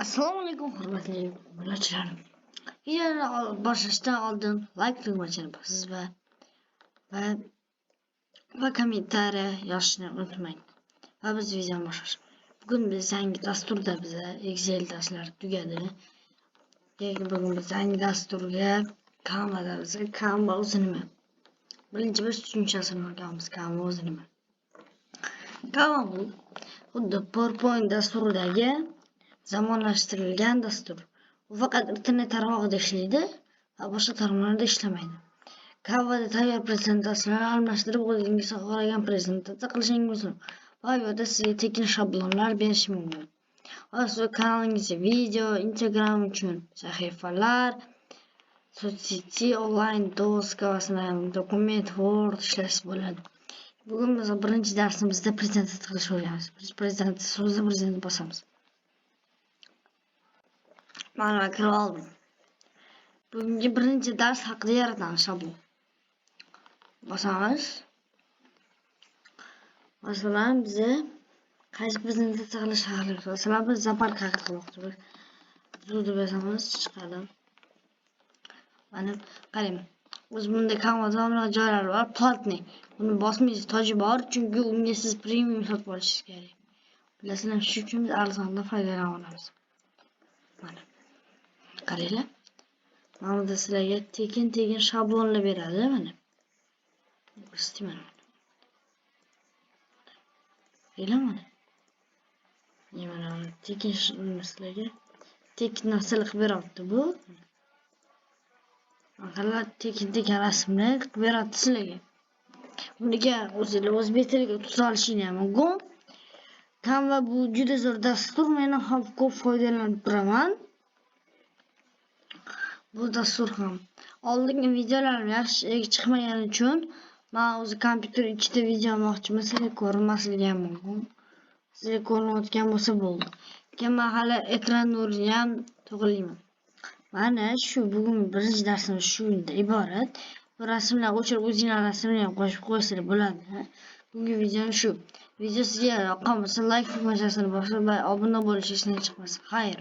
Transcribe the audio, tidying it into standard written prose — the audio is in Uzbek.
Assalomu alaykum, hurmatli obunachilarim. Videoni boshlashdan oldin like tugmachini bosiz va kommentariya yozishni unutmang. Va biz videoni boshlash. Bugun biz yangi dasturda, biza Excel darslari tugadi. Lekin bugun biz yangi dasturga, Canva'da, biz Canva o'zi nima? Birinchi biz tushunchasini o'rganamiz. Canva o'zi nima? Canva bu xuddi PowerPoint dasturidagi zamonlashtirilgan dastur. U faqat internet tarmog'ida ishlaydi va boshqa tarmoqlarda ishlamaydi. Canva'da tayyor prezentatsiyalarni almashtirib, o'zingiz xohlagan prezentatsiya qilishingiz mumkin. Va u yerda sizga tekin shablonlar berishi mumkin. Va siz kanalingizga video, Instagram uchun sahifalar, соцсети, onlayn доска, masalan, dokument, Word ishlash bo'ladi. Bugun biz birinchi darsimizda prezentatsiya qilishni o'rganamiz. Biz prezentatsiya so'zida prezent bosamiz. Mana, man kirib oldim. Bugungi birinchi dars haqida yaratamiz shablon. Bosamiz. Masalan, biza qaysi prezentatsiya qilish xohlaymiz? Masalan, biz zoopark haqida qilmoqchimiz. Zoo deb yozamiz, chiqadi. Mana, qarang. O'zi bunda Canva'da bunaqa joylari bor. Платный. Buni bosmaysiz, toji bor, chunki unga siz premium sotib olishingiz kerak. Bilasizlar, shu uchun biz arzondan foydalanamiz. Mana. Qaranglar. Mana bunda sizlarga tekin-tekin shablonlar beradi, mana. Ko'rsatayman. Qaranglar, mana. Mana tekin sizlarga tekin narsalar qilib beryapti bu. Qaranglar, tekin-tekin rasmlar qilib beradi sizlarga. Buniga o'zinglar o'zbek tiliga tuta olishinglar ham mumkin. Canva bu juda zo'r dastur, men ham ko'p foydalanib turaman. Bu dastur ham. Oldingi videolarim yaxshi chiqmagani uchun man o'zi kompyuter ichida video olmoqchiman, sizlarga ko'rinmasligi ham mumkin. Sizga ko'rinayotgan bo'lsa bo'ldi. Keyin man hali ekran nurini ham to'g'rilayman. Mana shu bugungi birinchi darsimiz shundan iborat. Bu rasmlarni o'chirib, o'zinglar rasmini ham qo'shib qo'ysanglar bo'ladi. Bugungi videom shu. Video sizga yoqqan bo'lsa, like tugmachasini bosib va obuna bo'lish esdan chiqmasin. Xayr.